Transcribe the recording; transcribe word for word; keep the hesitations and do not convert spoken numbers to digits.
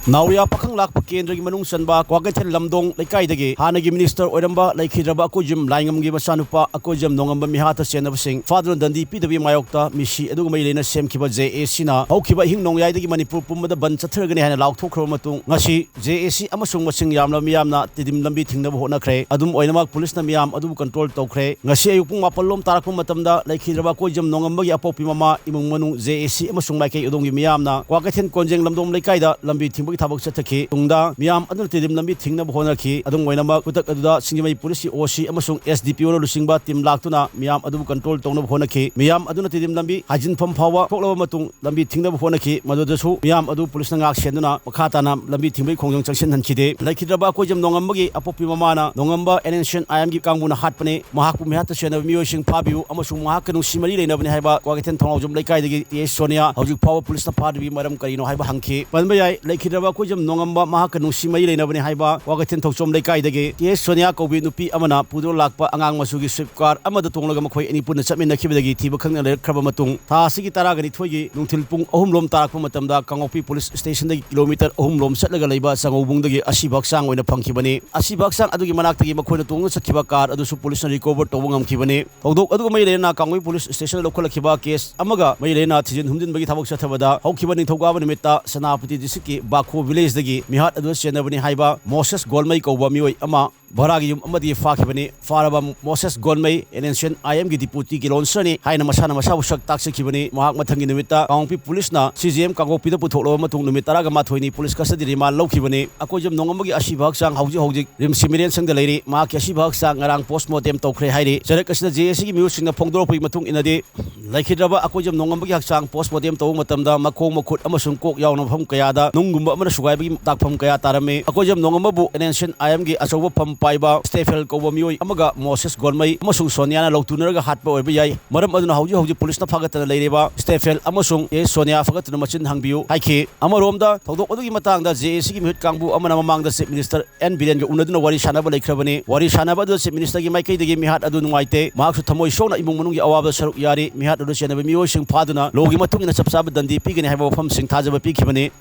ꯅꯥꯎꯔꯤꯌꯥ ꯄꯥꯈꯪ ꯂꯥꯛꯄ ꯀꯦꯟꯗ꯭ꯔꯒꯤ ꯃꯅꯨꯡ ꯆꯟꯕ ꯀ꯭ꯋꯥꯀꯩꯊꯦꯜ ꯂꯝꯗꯣꯡ ꯂꯩꯀꯥꯏꯗꯒꯤ ꯍꯥꯟꯅꯒꯤ ꯃꯤꯅꯤꯁꯇꯔ ꯑꯣꯏꯔꯝꯕ ꯂꯩꯈꯤꯗ꯭ꯔꯕ ꯑꯀꯣꯏꯖꯝ ꯂꯥꯏꯉꯝꯒꯤ ꯃꯆꯥꯅꯨꯄꯥ ꯑꯀꯣꯏꯖꯝ ꯅꯣꯡꯉꯝꯕ ꯃꯤꯍꯥꯠꯇ ꯆꯦꯟꯅꯕꯁꯤꯡ ꯐꯥꯗꯨꯅ ꯗꯟꯗꯤ ꯄꯤꯗꯕꯒꯤ ꯃꯥꯌꯣꯛꯇ ꯃꯤꯁꯤ ꯑꯗꯨꯒ ꯃꯔꯤ ꯂꯩꯅ ꯁꯦꯝꯈꯤꯕ ꯖꯦ ꯑꯦ ꯁꯤꯅ ꯍꯧꯈꯤꯕ ꯑꯍꯤꯡ ꯅꯣꯡꯌꯥꯏꯗꯒꯤ ꯃꯅꯤꯄꯨꯔ ꯄꯨꯝꯕꯗ ꯕꯟ ꯆꯠꯊꯔꯒꯅꯤ ꯍꯥꯏꯅ ꯂꯥꯎꯊꯣꯛꯈ꯭ꯔꯕ ꯃꯇꯨꯡ, ꯉꯁꯤ ꯖꯦ ꯑꯦ ꯁꯤ ꯑꯃꯁꯨꯡ ꯃꯁꯤꯡ ꯌꯥꯝꯂꯕ ꯃꯤꯌꯥꯝꯅ ꯇꯤꯗꯤꯝ ꯂꯝꯕꯤ ꯊꯤꯡꯅꯕ ꯍꯣꯠꯅꯈ꯭ꯔꯦ꯫ ꯑꯗꯨꯝ ꯑꯣꯏꯅꯃꯛ, ꯄꯨꯂꯤꯁꯅ ꯃꯤꯌꯥꯝ ꯑꯗꯨꯕꯨ ꯀꯟꯇ꯭ꯔꯣꯜ ꯇꯧꯈ꯭ꯔꯦ꯫ ꯉꯁꯤ ꯑꯌꯨꯛ ꯄꯨꯡ ꯃꯥꯄꯜ ꯂꯣꯝ ꯇꯥꯔꯛꯄ ꯃꯇꯝꯗ ꯂꯩꯈꯤꯗ꯭ꯔꯕ ꯑꯀꯣꯏꯖꯝ ꯅꯣꯡꯉꯝꯕꯒꯤ ꯑꯄꯣꯛꯄꯤ ꯃꯃꯥ, ꯏꯃꯨꯡ ꯃꯅꯨꯡ, ꯖꯦ ꯑꯦ ꯁꯤ ꯑꯃꯁꯨꯡ ꯃꯥꯏꯀꯩ ꯑꯗꯣꯝꯒꯤ ꯃꯤꯌꯥꯝꯅ ꯀ꯭ꯋꯥꯀꯩꯊꯦꯜ ꯀꯣꯟꯖꯦꯡ ꯂꯝꯗꯣꯡ ꯂꯩꯀꯥꯏꯗ ꯂꯝꯕꯤ ꯊꯤꯡꯕꯒꯤ ꯊꯕꯛ ꯆꯠꯊꯈꯤ꯫ ꯇꯨꯡꯗ ꯃꯤꯌꯥꯝ ꯑꯗꯨꯅ ꯇꯤꯗꯤꯝ ꯂꯝꯕꯤ ꯊꯤꯡꯅꯕ ꯍꯣꯠꯅꯈꯤ꯫ ꯑꯗꯨꯝ ꯑꯣꯏꯅꯃꯛ, ꯈꯨꯗꯛ ꯑꯗꯨꯗ ꯁꯤꯡꯖꯃꯩ ꯄꯨꯂꯤꯁꯀꯤ ꯑꯣ ꯁꯤ ꯑꯃꯁꯨꯡ ꯑꯦꯁ ꯗꯤ ꯄꯤ ꯑꯣꯅ ꯂꯨꯆꯤꯡꯕ ꯇꯤꯝ ꯂꯥꯛꯇꯨꯅ ꯃꯤꯌꯥꯝ ꯑꯗꯨꯕꯨ ꯀꯟꯇ꯭ꯔꯣꯜ ꯇꯧꯅꯕ ꯍꯣꯠꯅꯈꯤ꯫ ꯃꯤꯌꯥꯝ ꯑꯗꯨꯅ ꯇꯤꯗꯤꯝ ꯂꯝꯕꯤ ꯍꯥꯏꯖꯤꯟꯐꯝ ꯐꯥꯎꯕ ꯊꯣꯛꯂꯕ ꯃꯇꯨꯡ ꯂꯝꯕꯤ ꯊꯤꯡꯅꯕ ꯍꯣꯠꯅꯈꯤ꯫ ꯃꯗꯨꯗꯁꯨ ꯃꯤꯌꯥꯝ ꯑꯗꯨ ꯄꯨꯂꯤꯁꯅ ꯉꯥꯛ ꯁꯦꯟꯗꯨꯅ ꯃꯈꯥ ꯇꯥꯅ ꯂꯝꯕꯤ ꯊꯤꯡꯕꯒꯤ ꯈꯣꯡꯖꯪ ꯆꯪꯁꯤꯟꯍꯟꯈꯤꯗꯦ꯫ ꯂꯩꯈꯤꯗ꯭ꯔꯕ ꯑꯀꯣꯏꯖꯝ ꯅꯣꯡꯉꯝꯕꯒꯤ ꯑꯄꯣꯛꯄꯤ ꯃꯃꯥꯅ ꯅꯣꯡꯉꯝꯕ ꯑꯦꯟ ꯑꯦꯟ ꯁꯤ ꯑꯦꯟ ꯑꯥꯏ ꯑꯦꯝꯒꯤ ꯀꯥꯡꯕꯨꯅ ꯍꯥꯠꯄꯅꯤ, ꯃꯍꯥꯛꯄꯨ ꯃꯤꯍꯥꯠꯇ ꯆꯦꯟꯅꯕ ꯃꯤꯑꯣꯏꯁꯤꯡ ꯐꯥꯕꯤꯌꯨ ꯑꯃꯁꯨꯡ ꯃꯍꯥꯛꯀ ꯅꯨꯡꯁꯤ ꯃꯔꯤ ꯂꯩꯅꯕꯅꯤ ꯍꯥꯏꯕ ꯀ꯭ꯋꯥꯀꯩꯊꯦꯜ ꯊꯣꯡꯅꯥꯎꯖꯝ ꯂꯩꯀꯥꯏꯗꯒꯤ ꯇꯤ ꯑꯦꯁ ꯁꯣꯅꯤꯌꯥ ꯍꯧꯖꯤꯛ ꯐꯥꯎꯕ ꯄꯨꯂꯤꯁꯅ ꯐꯥꯗ꯭ꯔꯤꯕꯒꯤ ꯃꯔꯝ ꯀꯔꯤꯅꯣ ꯍꯥꯏꯕ ꯍꯪꯈꯤ꯫ ꯄꯟꯕ ꯌꯥꯏ, ꯂꯩꯈꯤꯗ꯭ꯔꯕ ꯑꯀꯣꯏꯖꯝ ꯅꯣꯡꯉꯝꯕ ꯃꯍꯥꯛꯀ ꯅꯨꯡꯁꯤ ꯃꯔꯤ ꯂꯩꯅꯕꯅꯤ ꯍꯥꯏꯕ ꯀ꯭ꯋꯥꯀꯩꯊꯦꯜ ꯊꯣꯡꯆꯣꯝ ꯂꯩꯀꯥꯏꯗꯒꯤ ꯇꯤ ꯑꯦꯁ ꯁꯣꯅꯤꯌꯥ ꯀꯧꯕꯤ ꯅꯨꯄꯤ ꯑꯃꯅ ꯄꯨꯗꯨꯅ ꯂꯥꯛꯄ ꯑꯉꯥꯡ ꯃꯆꯨꯒꯤ ꯁ꯭ꯋꯤꯐ ꯀꯥꯔ ꯑꯃꯗ ꯇꯣꯡꯂꯒ ꯃꯈꯣꯏ ꯑꯅꯤ ꯄꯨꯟꯅ ꯆꯠꯃꯤꯟꯅꯈꯤꯕꯗꯒꯤ ꯊꯤꯕ ꯈꯪꯗꯅ ꯂꯩꯔꯛꯈ꯭ꯔꯕ ꯃꯇꯨꯡ, ꯊꯥ ꯑꯁꯤꯒꯤ ꯇꯔꯥꯒ ꯅꯤꯊꯣꯏꯒꯤ ꯅꯨꯡꯊꯤꯜ ꯄꯨꯡ ꯑꯍꯨꯝ ꯂꯣꯝ ꯇꯥꯔꯛꯄ ꯃꯇꯝꯗ ꯀꯥꯡꯄꯣꯛꯄꯤ ꯄꯨꯂꯤꯁ ꯁ꯭ꯇꯦꯁꯟꯗꯒꯤ ꯀꯤꯂꯣꯃꯤꯇꯔ ꯑꯍꯨꯝ ꯂꯣꯝ ꯆꯠꯂꯒ ꯂꯩꯕ ꯆꯉꯧꯕꯨꯡꯗꯒꯤ ꯑꯁꯤꯕ ꯍꯛꯆꯥꯡ ꯑꯣꯏꯅ ꯐꯪꯈꯤꯕꯅꯤ꯫ ꯑꯁꯤꯕ ꯍꯛꯆꯥꯡ ꯑꯗꯨꯒꯤ ꯃꯅꯥꯛꯇꯒꯤ ꯃꯈꯣꯏꯅ ꯇꯣꯡꯗꯨꯅ ꯆꯠꯈꯤꯕ ꯀꯥꯔ ꯑꯗꯨꯁꯨ ꯄꯨꯂꯤꯁꯅ ꯔꯤꯀꯣꯚꯔ ꯇꯧꯕ ꯉꯝꯈꯤꯕꯅꯤ꯫ ꯊꯧꯗꯣꯛ ꯑꯗꯨꯒ ꯃꯔꯤ ꯂꯩꯅꯅ ꯀꯥꯡꯄꯣꯛꯄꯤ ꯄꯨꯂꯤꯁ ꯁ꯭ꯇꯦꯁꯟꯗ ꯂꯧꯈꯠꯂꯛꯈꯤꯕ ꯀꯦꯁ ꯑꯃꯒ ꯃꯔꯤ ꯂꯩꯅꯅ ꯊꯤꯖꯤꯟ ꯍꯨꯝꯖꯤꯟꯕꯒꯤ ꯊꯕꯛ ꯆꯠꯊꯕꯗ ꯍꯧꯈꯤꯕ ꯅꯤꯡꯊꯧꯀꯥꯕ ꯅꯨꯃꯤꯠꯇ ꯁꯦꯅꯥꯄꯇꯤ ꯗꯤꯁꯇ꯭ꯔꯤꯛꯀꯤ ꯕꯥꯈꯣ ꯚꯤꯂꯦꯖꯇꯒꯤ ꯃꯤꯍꯥꯠ ꯑꯗꯨꯗ ꯆꯦꯟꯅꯕꯅꯤ ꯍꯥꯏꯕ ꯃꯣꯁꯦꯁ ꯒꯣꯜꯃꯩ ꯀꯧꯕ ꯃꯤꯑꯣꯏ ꯑꯃ ꯚꯔꯥꯒꯤ ꯌꯨꯝ ꯑꯃꯗꯒꯤ ꯐꯥꯈꯤꯕꯅꯤ꯫ ꯐꯥꯔꯕ ꯃꯣꯁꯦꯁ ꯒꯣꯜꯃꯩ ꯑꯦꯟ ꯑꯦꯟ ꯁꯤ ꯑꯦꯟ ꯑꯥꯏ ꯑꯦꯝꯒꯤ ꯗꯤꯄꯨꯇꯤ ꯀꯤꯂꯣꯟꯁꯔꯅꯤ ꯍꯥꯏꯅ ꯃꯁꯥꯅ ꯃꯁꯥꯕꯨ ꯁꯛ ꯇꯥꯛꯆꯈꯤꯕꯅꯤ꯫ ꯃꯍꯥꯛ ꯃꯊꯪꯒꯤ ꯅꯨꯃꯤꯠꯇ ꯀꯥꯡꯄꯣꯛꯄꯤ ꯄꯨꯂꯤꯁꯅ ꯁꯤ ꯖꯤ ꯑꯦꯝ ꯀꯥꯡꯄꯣꯛꯄꯤꯗ ꯄꯨꯊꯣꯛꯂꯕ ꯃꯇꯨꯡ ꯅꯨꯃꯤꯠ ꯇꯔꯥꯒ ꯃꯥꯊꯣꯏꯅꯤ ꯄꯨꯂꯤꯁ ꯀꯁꯇꯗꯤ ꯔꯤꯃꯥꯟ ꯂꯧꯈꯤꯕꯅꯤ꯫ ꯑꯀꯣꯏꯖꯝ ꯅꯣꯡꯉꯝꯕꯒꯤ ꯑꯁꯤꯕ ꯍꯛꯆꯥꯡ ꯍꯧꯖꯤꯛ ꯍꯧꯖꯤꯛ ꯔꯤꯝꯁꯀꯤ ꯃꯤꯔꯦꯟꯁꯪꯗ ꯂꯩꯔꯤ꯫ ꯃꯍꯥꯛꯀꯤ ꯑꯁꯤꯕ ꯍꯛꯆꯥꯡ ꯉꯔꯥꯡ ꯄꯣꯁꯃꯣꯔꯇꯦꯝ ꯇꯧꯈ꯭ꯔꯦ ꯍꯥꯏꯔꯤ꯫ ꯆꯔꯛ ꯑꯁꯤꯗ ꯖꯦ ꯑꯦ ꯁꯤꯒꯤ ꯃꯤꯑꯣꯏꯁꯤꯡꯅ ꯐꯣꯡꯗꯣꯔꯛꯄꯒꯤ ꯃꯇꯨꯡ ꯏꯟꯅꯗꯤ, ꯂꯩꯈꯤꯗ꯭ꯔꯕ ꯑꯀꯣꯏꯖꯝ ꯅꯣꯡꯉꯝꯕꯒꯤ ꯍꯛꯆꯥꯡ ꯄꯣꯁꯃꯣꯔꯇꯦꯝ ꯇꯧꯕ ꯃꯇꯝꯗ ꯃꯈꯣꯡ, ꯃꯈꯨꯠ ꯑꯃꯁꯨꯡ ꯀꯣꯛ ꯌꯥꯎꯅ ꯃꯐꯝ ꯀꯌꯥꯗ ꯅꯨꯡꯒꯨꯝꯕ ꯑꯃꯅ ꯁꯨꯒꯥꯏꯕꯒꯤ ꯇꯥꯛꯐꯝ ꯀꯌꯥ ꯇꯥꯔꯝꯃꯤ꯫ Akoijam ꯅꯣꯡꯉꯝꯕꯕꯨ and N C and ꯑꯥꯏ ꯑꯦꯝꯒꯤ ꯑꯆꯧꯕ ꯐꯝ ꯄꯥꯏꯕ ꯁ꯭ꯇꯦꯐꯦꯜ ꯀꯧꯕ ꯃꯤꯑꯣꯏ ꯑꯃꯒ ꯃꯣꯁꯦꯁ ꯒꯣꯟꯃꯩ ꯑꯃꯁꯨꯡ ꯁꯣꯅꯤꯌꯥꯅ ꯂꯧꯇꯨꯅꯔꯒ ꯍꯥꯠꯄ ꯑꯣꯏꯕ ꯌꯥꯏ꯫ ꯃꯔꯝ ꯑꯗꯨꯅ ꯍꯧꯖꯤꯛ ꯍꯧꯖꯤꯛ ꯄꯨꯂꯤꯁꯅ ꯐꯥꯒꯠꯇꯅ ꯂꯩꯔꯤꯕ ꯁ꯭ꯇꯦꯐꯦꯜ ꯑꯃꯁꯨꯡ ꯑꯦ ꯁꯣꯅꯤꯌꯥ ꯐꯥꯒꯠꯇꯨꯅ ꯃꯆꯤꯟ ꯍꯪꯕꯤꯌꯨ ꯍꯥꯏꯈꯤ꯫ ꯑꯃꯔꯣꯝꯗ, ꯊꯧꯗꯣꯛ ꯑꯗꯨꯒꯤ ꯃꯇꯥꯡꯗ ꯖꯦ ꯑꯦ ꯁꯤꯒꯤ ꯃꯤꯍꯨꯠ ꯀꯥꯡꯕꯨ ꯑꯃꯅ ꯃꯃꯥꯡꯗ ꯆꯤꯐ ꯃꯤꯅꯤꯁꯇꯔ ꯑꯦꯟ ꯕꯤꯔꯦꯟꯒ ꯎꯅꯗꯨꯅ ꯋꯥꯔꯤ ꯁꯥꯟꯅꯕ ꯂꯩꯈ꯭ꯔꯕꯅꯤ꯫ ꯋꯥꯔꯤ ꯁꯥꯟꯅꯕ ꯑꯗꯨꯗ ꯆꯤꯐ ꯃꯤꯅꯤꯁꯇꯔꯒꯤ ꯃꯥꯏꯀꯩꯗꯒꯤ ꯃꯤꯍꯥꯠ ꯑꯗꯨ ꯅꯨꯡꯉꯥꯏꯇꯦ, ꯃꯍꯥꯛꯁꯨ ꯊꯃꯣꯏ ꯁꯣꯛꯅ ꯏꯃꯨꯡ ꯃꯅꯨꯡꯒꯤ ꯑꯋꯥꯕꯗ ꯁꯔꯨꯛ ꯌꯥꯔꯤ, ꯃꯤꯍꯥꯠ ꯑꯗꯨ ꯆꯦꯟꯅꯕ ꯃꯤꯑꯣꯏꯁꯤꯡ ꯐꯥꯗꯨꯅ ꯂꯣꯒꯤ ꯃꯇꯨꯡ ꯏꯟꯅ ꯆꯞ ꯆꯥꯕ ꯗꯟꯗꯤ ꯄꯤꯒꯅꯤ ꯍꯥꯏꯕ ꯋꯥꯐꯝꯁꯤꯡ ꯊꯥꯖꯕ ꯄꯤꯈꯤꯕꯅꯤ꯫